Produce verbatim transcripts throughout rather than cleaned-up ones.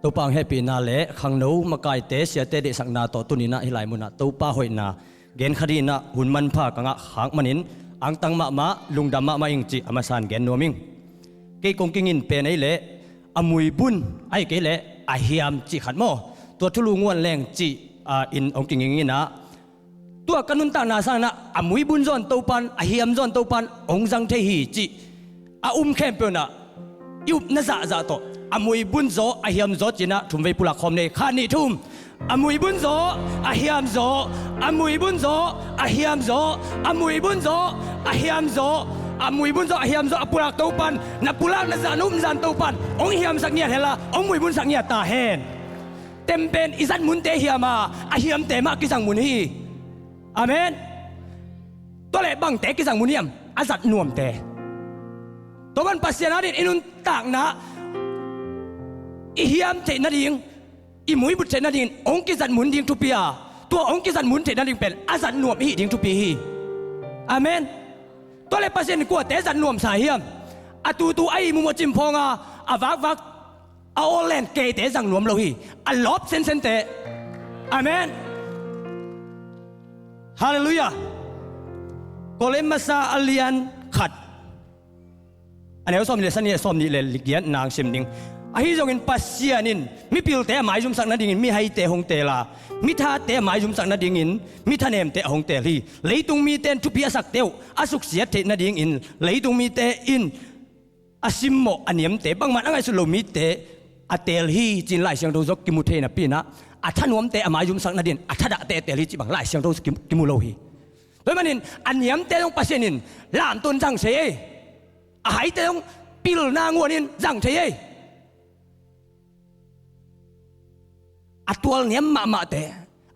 Topa hong hehpihna le khangno makaite siate deihsakna tawh tuni-in ah hih lai munah Topa hoihna gen kha dingin ah hun manpha ka ngah khak manin angtang mahmah, lungdam mahmah ing cih a masa-in gen nuam ing. Kei kong kingin pen ei leh a muibun, ahih kei leh a hiam cih khat maw, tua thulu nguan leng cih, ah, in hong kinging in ah, tua ka nuntakna sangin ah a muibun zawn Topa'n, a hiam zawn Topa'n hong zang thei hi cih a um khempeuh in ah i upna zahzah tawh a muibun zaw, a hiam zaw ci-in ah thumvei pulak khawm ni. Khat, nih, thum. A muibun zaw, a hiam zaw, a muibun zaw, a hiam zaw, a muibun zaw, a hiam zaw, a muibun zaw, a hiam zaw, a pulak Topa'n, na pulak na zah, na um zah Topa'n hong hiamsak ngiat hen la, hong muibunsak ngiat ta hen. Tem pen i zat munte hiam a, a hiamte mah kizang mun hi. Amen. Tua leh bangte kizang mun hiam? A zat nuamte. Tua man Pasian adingin i nuntakna i hiam theih nading, i muibut theih nadingin hong kizat mun ding thupi a, tua hong kizat mun theih nading pen a zat nuam i hih ding thupi hi. Amen. Tua leh Pasian in kuate zat nuamsa hiam? A tutu a ihmu mawh cimphawng a, a vakvak a awl len keite zang nuam lo hi. A lawp sensente. Amen. Halleluiah. Korin masa a lian khat, a neu sawm le sagih, sawm nih le giat nang sim ding. Ahi zongin Pasian in mipilte a maizumsak nadingin mihaite hong teel a, mithate a maizumsak nadingin mithanemte a hong teel hi. Leitung mite in thupi a sakte uh a suksiat theih nadingin leitung mite in a simmawh a niamte, bangmah a ngaihsut lo mite a teel hi ci-in Lai Siangtho zong kimu thei napi-in ah, a thanuamte a maizumsak nadingin a thadahte a teel hi cih bang Lai Siangtho zong kimu, kimu lo hi. Tua ahih manin a niamte zong Pasian in lamto-in zang thei ei. A haite zong pilna nguanin zang thei ei. A tualniam mahmahte,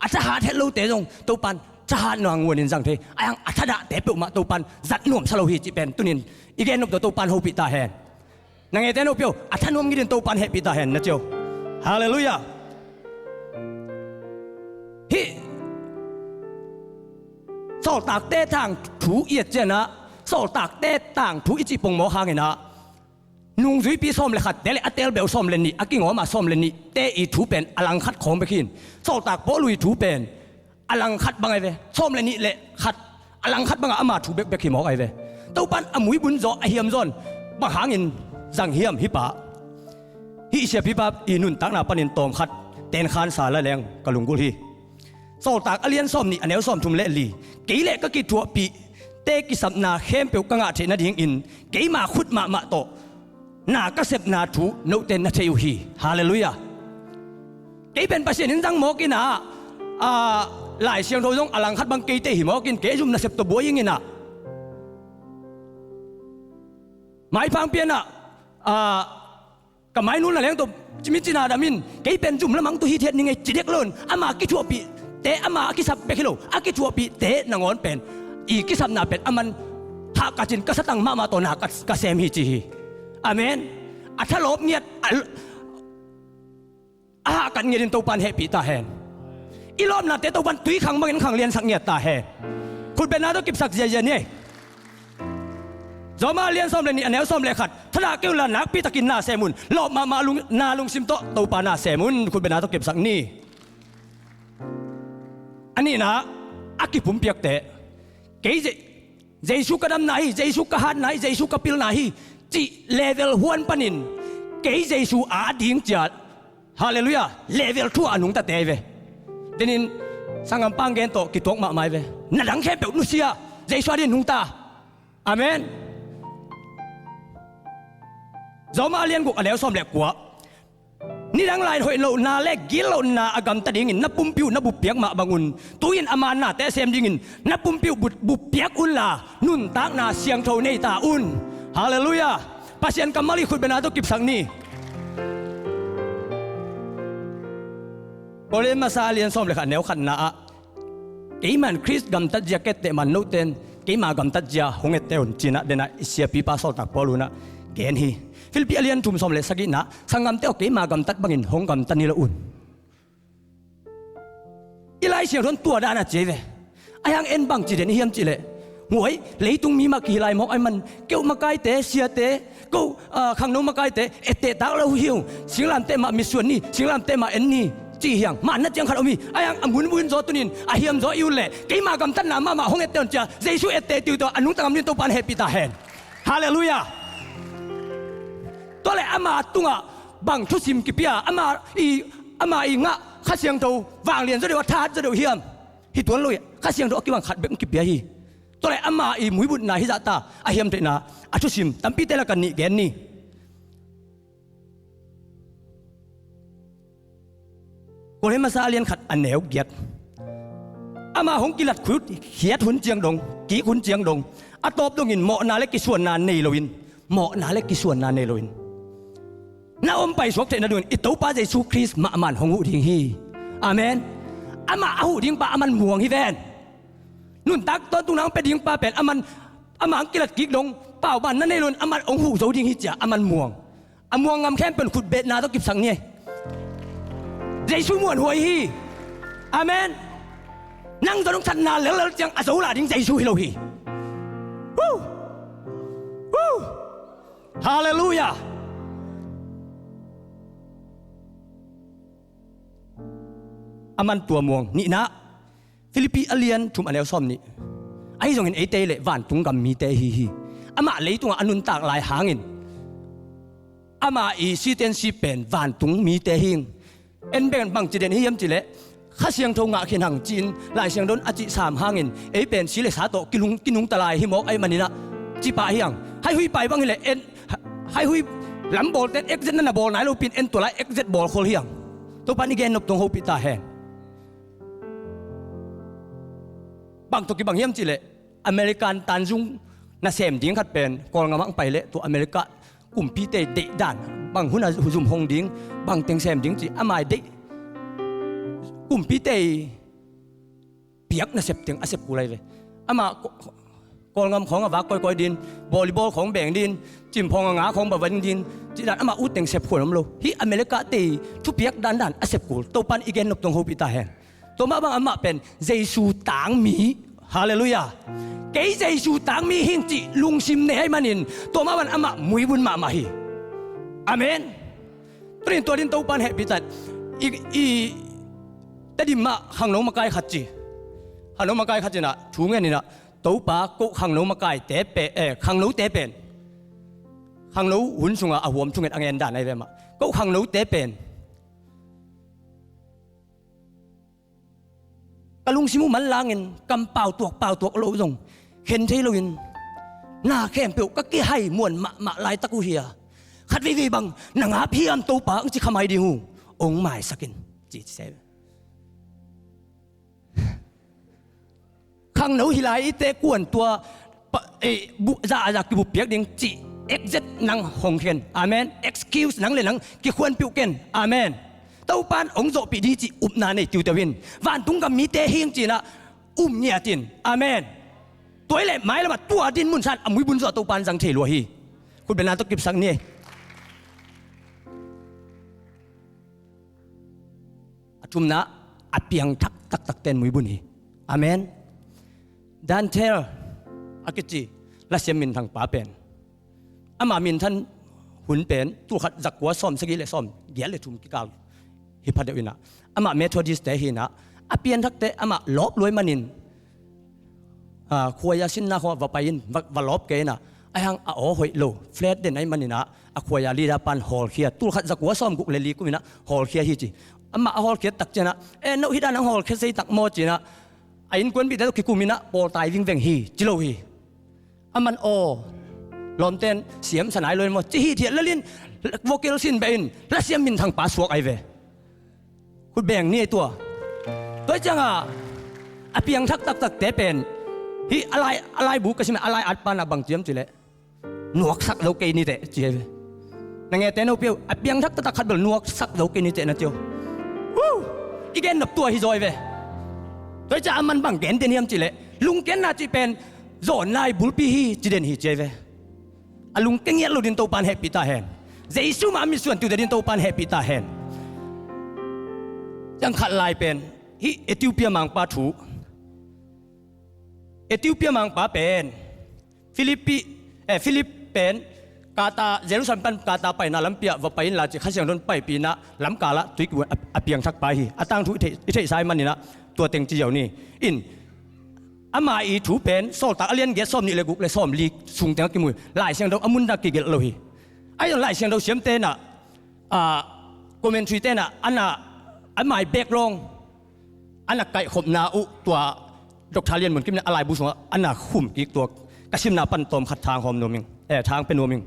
a thahat het lote zong Topa'n thahatna nguanin zang thei. Ahi hang a thadahte peuhmah Topa'n zat nuamsa lo hi cih pen tuni-in i gen nop tawh Topa'n hopih ta hen. Na ngeitu hopih o, a thanuam ngitin Topa'n hehpih ta hen na ci o. Halleluiah. Hih Sawltakte tangthu i et ciangin ah, Sawltakte tangthu i cih pongmawk hangin ah, nungzuipi sawm le khatte le a teelbeuh sawm le nih, a kingawm a sawm le nihte i thu pen a langkhat khawng bek hi in, Sawltak Paul i thu pen a langkhat bang ahi ve. Sawm le nih le khat a langkhat bangah ama thu bekbek hi mawk ahi ve. Topa'n a muibun zaw, a hiam zaw in bang hangin zang hiam hih pa? Hih siapipa i nuntakna panin tawmkhat tenkhansa la leng ka lunggulh hi. Sawltak a lian sawmnih, a neu sawmthum le li. Kei le ka kithuahpihte kisapna khempeuh ka ngah theih nadingin keima khut mahmah tawh na ka sepna thu note na thei uh hi. Halleluiah. Kei pen Pasian in zang mawk in ah, a, Lai Siangtho zong a langkhat bang keite hi mawk in, kei zum nasep tawh buai ing in ah, maipha hong pia in ah, a, ka mainul na leng tawh cimi cina dam in, kei pen zum lamang tawh hithiat ning ei ci dek lo in, ama kithuahpihte, ama a kisap bek hi lo, a kithuahpihte nangawn pen i kisapna pen aman hahkat in ka satang mahmah tawh na ka, ka sem hi ci hi. Amen. A thalawp ngiat, a, a hahkat ngiatin Topa'n hehpih ta hen. I lawpnate Topa'n tuikhang bangin khang liansak ngiat ta hen. Khutbetna tawh kipsak ziazia ni ei. Roma a lian sawm le nih, a neu sawm le khat. Thadah kei unla nakpitakin na sem un. Lawp mahmah lung, na lungsim tawh Topa na sem un. Khutbetna tawh kipsak ni. A nihna, a kipumpiakte. Kei Je-, Jesu ka damna hi, Jesu ka hatna hi, Jesu ka pilna hi cih level huan panin kei Jesu a ding ciat. Halleluiah. Level thu a nungtate ahi ve. Denin sanggam pang gen tawh kituak mahmah ahi ve. Na dang khempeuh nusia, Jesu a dingin nungta. Amen. Roma a lian guk, a neu sawm le kua. Nidang lai-in hoih lohna le gitlohna a gamta dingin na pumpi uh na buppiak mah bangun, tu-in ama nate sem dingin na pumpi uh bu-, buppiak unla nuntakna siangtho nei ta un. Halleluiah. Pasian kammal i khutbetna tawh kipsak ni. Korin masa a lian sawm le khat, a neu khatna ah, keiman Khrist gamtatzia ka etteh man note in keima gamtatzia hong etteh un, ci-in ah den ah i siapipa Sawltak Paul in ah gen hi. Philippi a lian thum, sawm le sagihna, sanggamte aw, keima gamtat bangin hong gamta ni lo un. I Lai Siangtho in tua dan a ci ahi ve. Ahi hang en bang ci den i hiam cih leh, Muai, leitung mi mah kihi lai mawk ahih man, keu makaite, siate, ko, ah, khangno makaite etteh tak lo hi ung. Singlamteh mah mitsuan ni, singlamteh mah en ni, ci hi hang. Manna ciang khat om hi. Ahi hang a muanhuai zaw tuni-in a hiam zaw i ut leh, keima gamtatna mahmah hong etteh un ci-a Jesu etteh tiuto a nungta gam ding Topa'n hehpih ta hen. Halleluiah. Tua leh ama tungah bang thusim kipia, ama i, ama i ngah Kha Siangtho vanglian zaw deuh, a thahat zaw deuh hiam? Hi tuan lo hi. Kha Siangtho a kibang khat bek kipia hi. Tua leh ama i muibutna hi zahta a hiamtheihna a thusim tampite lakah nih gen ni. Korin masa a lian khat a neu giat. Ama hong kilat khut khiat hun ciang dong, kik hun ciang dong, a tawp dongin mawhna le kisuanna nei loin, mawhna le kisuanna nei loin, na om paisuak theihna dingin i Topa Jesu Khrist mahmah in hong huh ding hi. Amen. Amah a huh ding pa aman muang hi ven. Nuntak tawntungna hong pia ding pa pen aman, amah hong kilat kik dong, pauban na nei loin aman hong huh zo ding hi ci-a aman muang. A muang ngam khempeuh in khutbetna tawh kipsak ni ei. Jesu muanhuai hi. Amen. Nang zong hong satna lellel ciang a zo lah ding Jesu hi lo hi. Woo! Woo! Halleluiah. Aman tua muang. Nihna, Philippi a lian thum a neu sawm nih. Ahi zongin eite leh vantung gam mite hi hi. Amah leitungah a nuntak lai hangin ama i sitensi pen vantung mite hi. En bek in bang ci den hi hiam cih leh, Kha Siangtho ngah khin hang ci-in Lai Siangtho in a cih sam hangin ei pen si le sa tawh kilung, kinungta lai hi mawk ahih manin ah, ci pah hi hang. Haihui pai bang hi leh en, haihui lam bawlte in exit na na bawl nai lopi-in en tua lai exit bawl khol hi hang. Topa'n i gen nop tawh hong hopih ta hen. Bang tawh kibang hiam cih leh, American tanzung nasem ding khat pen Kawlngam ah hong pai leh tua America kumpite deih dan, bang hun a zum hong ding, bang teng sem ding cih ama i deih, kumpite i piak nasep teng a sep kul lai ve. Amah Kawl, Kawlngam khawng a vak kawikawi ding, volleyball khawng beng ding, cimphawng a nga khawng va veng ding, cih dan amah ut teng sep khual om lo. Hih America te i thupiak dandan a sep kul. Topa'n i gen nop tawh hong hopih ta hen. Tua mah bang amah pen Jesu tangmi. Halleluiah. Kei Jesu tangmi hing cih lungsim nei ahih manin tua mah bang amah muibun mahmah hi. Amen. Tua ding, tua ding Topa'n hehpih ta hen. I, i, Tedim ah khangno makai khat ci. Khangno makai khat ci-in ah thu ngen in ah, Topa, ko khangno makaite pen, eh, khangnote pen, khangno hun sungah a huam thungen a ngen dan ahi ve mah. Ko khangnote pen ka lungsim uh manlangin kam pautuak pautuak lo zong khen thei loin na khempeuh ka kihai muan mahmah laitak uh hi a, khat veivei bang na ngap hiam Topa, hong ci kha mai ding uh, hong maisak in, ci ci se. Khangno hi lai i te kuan tua pa, eh, bu, za a za kibup piak ding cih exact nang hong khen. Amen. Excuse nang le nang kikhuanpih uh ken. Amen. Topa'n hong zawhpih ding cih upna nei tiuteu in, vantung gam mite hing ci-in ah um ngiat in. Amen. Tua hi leh mailam ah tua dinmun san a muibun zawh Topa'n zang thei lua hi. Khutbetna tawh kipsak ni. A thumna, a piangthak taktakte'n muibun hi. Amen. Daniel a kici lasiam minthang pa pen, ama minthan hun pen tulkhat zakua sawmsagih le sawmgiat le thum kikal hi phadeuh in ah, amah Methodist te hi in ah, a pianthakte amah lawp lua ahih manin, ah, khuaia sinna khawng ah va pai in, va, va lawp kei in ah, ahi hang a aw hoih lo, flat den ahih manin ah, a khuaia leader pa'n hawlkhia, tulkhat zakua sawmguk le li kum in ah hawlkhia hi ci. Amah a hawlkhia tak ciang ah, "Eh, no hih dan hong hawlkhia sei tak maw?" ci-in ah, a innkuanpihte tawh kikum in ah pawltai vingveng hi, ci lo hi. Aman aw, lawmte'n siamsa nai lo in maw, ci hithiat lel in, vocal sin beh in lasiam minthang pa suak ahi ve. Khut beng ni ei tua. Tua hi ciang ah, a piangthak taktakte pen, hih a lai, a laibu ka sim a lai at pa'n ah bang ci hiam cih leh, "Nuaksak zo kei ni teh," ci hi ve. Na ngehte nopi uh, a piangthak taktak khat bel, "Nuaksak zo kei ni teh," na ci uh. Woo! I gen nop tua hi zaw hi ve. Tua hi ciang aman bang gen den hiam cih leh, lungkiatna cih pen zawnna i bulpi hi, ci den hi, ci hi ve. A lungkia ngiat lo ding Topa'n hehpih ta hen. Jesu mah a mitsuan tiuteu ding Topa'n hehpih ta hen. Ciang khat lai pen, hih Ethiopia mangpa thu. Ethiopia mangpa pen Philippi, eh, Philip pen Kata, Jerusalem pan Kata paina lampi ah va pai inla ci, Kha Siangtho in paipih inah lamkal ah tui kibuan a, a piangthak pa hi. A tangthu i theih, i theihsa ahih maninah tua teng ci ziau ni. In, ama i thu pen Sawltak a lian giat sawm nih le guk le sawm li sung teng a kimu hi. Lai Siangtho a mun dah kigelh lo hi. Ahi zong Lai Siangtho siamte inah, ah, commentary te inah, ana, ama i background ana kaihkhopna uh tua Doctor Lian Mun Kim inah a laibu sungah ana khum kik tua ka simna pan tawm khat thang hawm nuam ing, eh, thang pia nuam ing.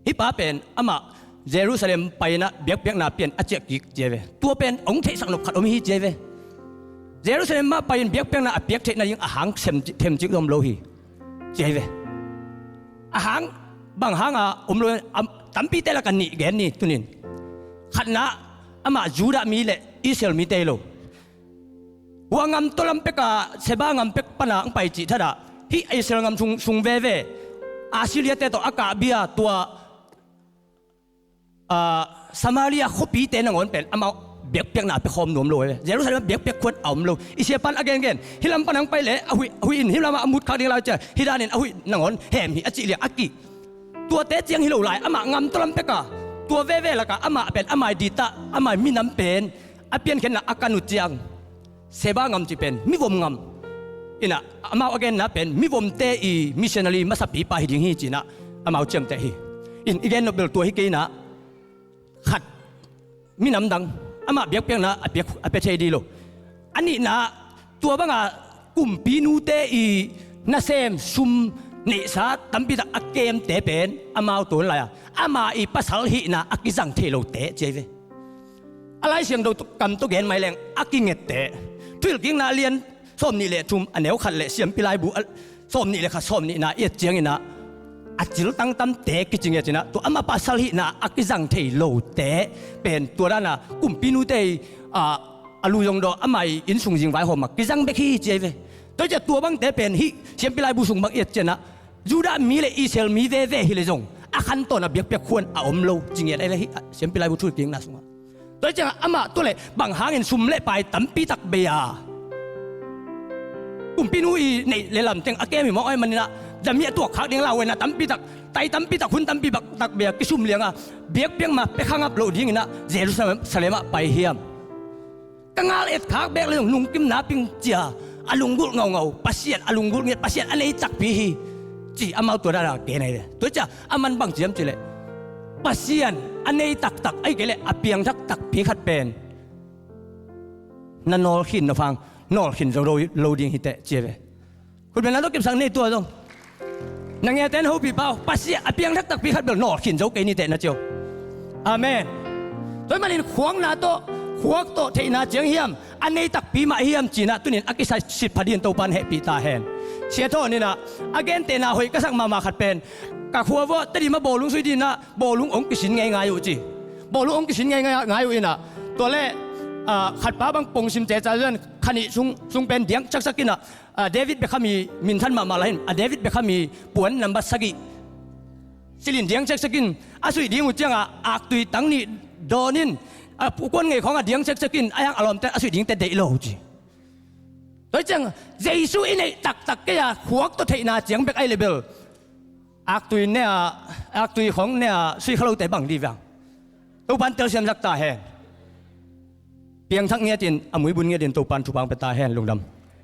Hih pa pen amah Jerusalem pai inah biakpiakna pian a ciah kik ci hi ve. Tua pen hong theihsak nop khat om hi ci hi ve. Jerusalem mah pai in biakpiakna a piak theih nading a hang sem, themcik om lo hi ci hi ve. A hang bang hanga om lo, am, tampite lakah nih gen ni tunin. Khatna, amah Judah mi le Israel mite hi lo. Hua ngam tawh lam peka Seba ngam pek pana hong pai cih thadah hih Israel ngam sung, sung veve Assyria te tawh a kahbia tua, ah, Samaria khuapite nangawn pen amau biakpiakna a pia khawm nuam lo ve. Jerusalem biakpiak khuan a om lo. I siapan a gengen hih lam pana hong pai le a huih, a huih in hih lamah a mut khak ding lai cia hih danin a huih nangawn hem hi a cih liang a kih. Tuate ciang hi lo lai, amah ngam tawh lam peka tua veve lakah amah pen amai ditah amai minam pen a piankhiatna a kan uh ciang Seba ngam cih pen mivom ngam. Inah amau a genna pen mivomte i missionary masapipa hi ding hi cinah amau ciamteh hi. In i gen nop bel tua hi kei inah khat minam dang amah biakpiakna a piak, a pia thei dih lo. A nihna, tua banga kumpinute i nasem sum neihsa tampitak a kemte pen amau tuan lai-a ama i pasal hihna a kizang thei lote ci hi ve. A Lai Siangtho kam tawh gen mai leng a kingette. Thuhilhkikna a lian sawm nih le thum a neu khat le Siampi Laibu a sawm nih le khat sawm nihna i et cianginah a ciltang tamte kici nget inah tua ama pasal hihna a kizang thei lote pen tua dana kumpinute i, ah, a lu zong dawh amai inn sung zing vaihawm a kizang bek hi ci hi ve. Tua hi ciah tua bangte pen hih Siampi Laibu sung bang i et cianah Judah mi le Israel mi veve hi le zong a khantawn a biakpiak khuan a om lo ci ngiat ahi le hih Siampi Laibu thuhilhkikna sungah. Tua hi ciangah amah tua le bang hangin sum le pai tampitak bei a kumpinu i neih le lamteng a kem hi mawk ahi maninah dam hi a tuak khak ding lauhuaina tampitak, tai tampitak, hun tampitak bei a kisum lianga biakpiak ma pia kha ngap loh dinginah Jerusalem ah pai hiam? Ka ngal et khak bek le zong lungkim naping cia a lunggulh ngaungau, Pasian a lunggulh ngiat, Pasian a nei takpi hi ci amau tua dana gen ahi ve. Tua hi ciah a man bang ciam cileh Pasian a nei taktak ahi kei le a piangthak takpi khat pen na nawlkhin na phang nawlkhin zo lo, lo ding hi teh ci hi ve. Khutbetna tawh kipsak ni tua zong. Na ngeiten hopih pau, Pasian a piangthak takpi khat bel nawlkhin zo kei ni teh na ci uh. Amen. Tua hi manin khuakna tawh, khuak tawh theihna ciang hiam, a nei takpi mah hiam cinah tunin a kisai sitpha din Topan hehpih ta hen. Sia Thawn inah a gentehna hoih ka sak mahmah khat pen ka khua vuah Tedim ah bawlung sui dinah bawlung hong kisin ngeingai uh ci. Bawlung hong kisin ngeingai uh inah tua le, ah, khatpa bang pongsim ceca zuan khanih sung, sung pen diang caksak inah, ah, David Beckham i minthan mahmah lai in, ah, David Beckham i puan number sagih silin diang cekcek in a suih ding uh ciangah aktui tang nih dawn in, ah, pukuan ngei khawngah diang cekcek in a hiang a lawmte a suih dingte deih lo ci. Tua hi ciang Jesu i neih taktak kei a khuak tawh theihna ciang bek ahi le bel aktui ne a, aktui khawng ne a sui kha lote bang dih vang. Topan telsiam sak ta hen. Piangthak ngiatin a muibun ngiatin Topan thupha pia ta hen, lungdam.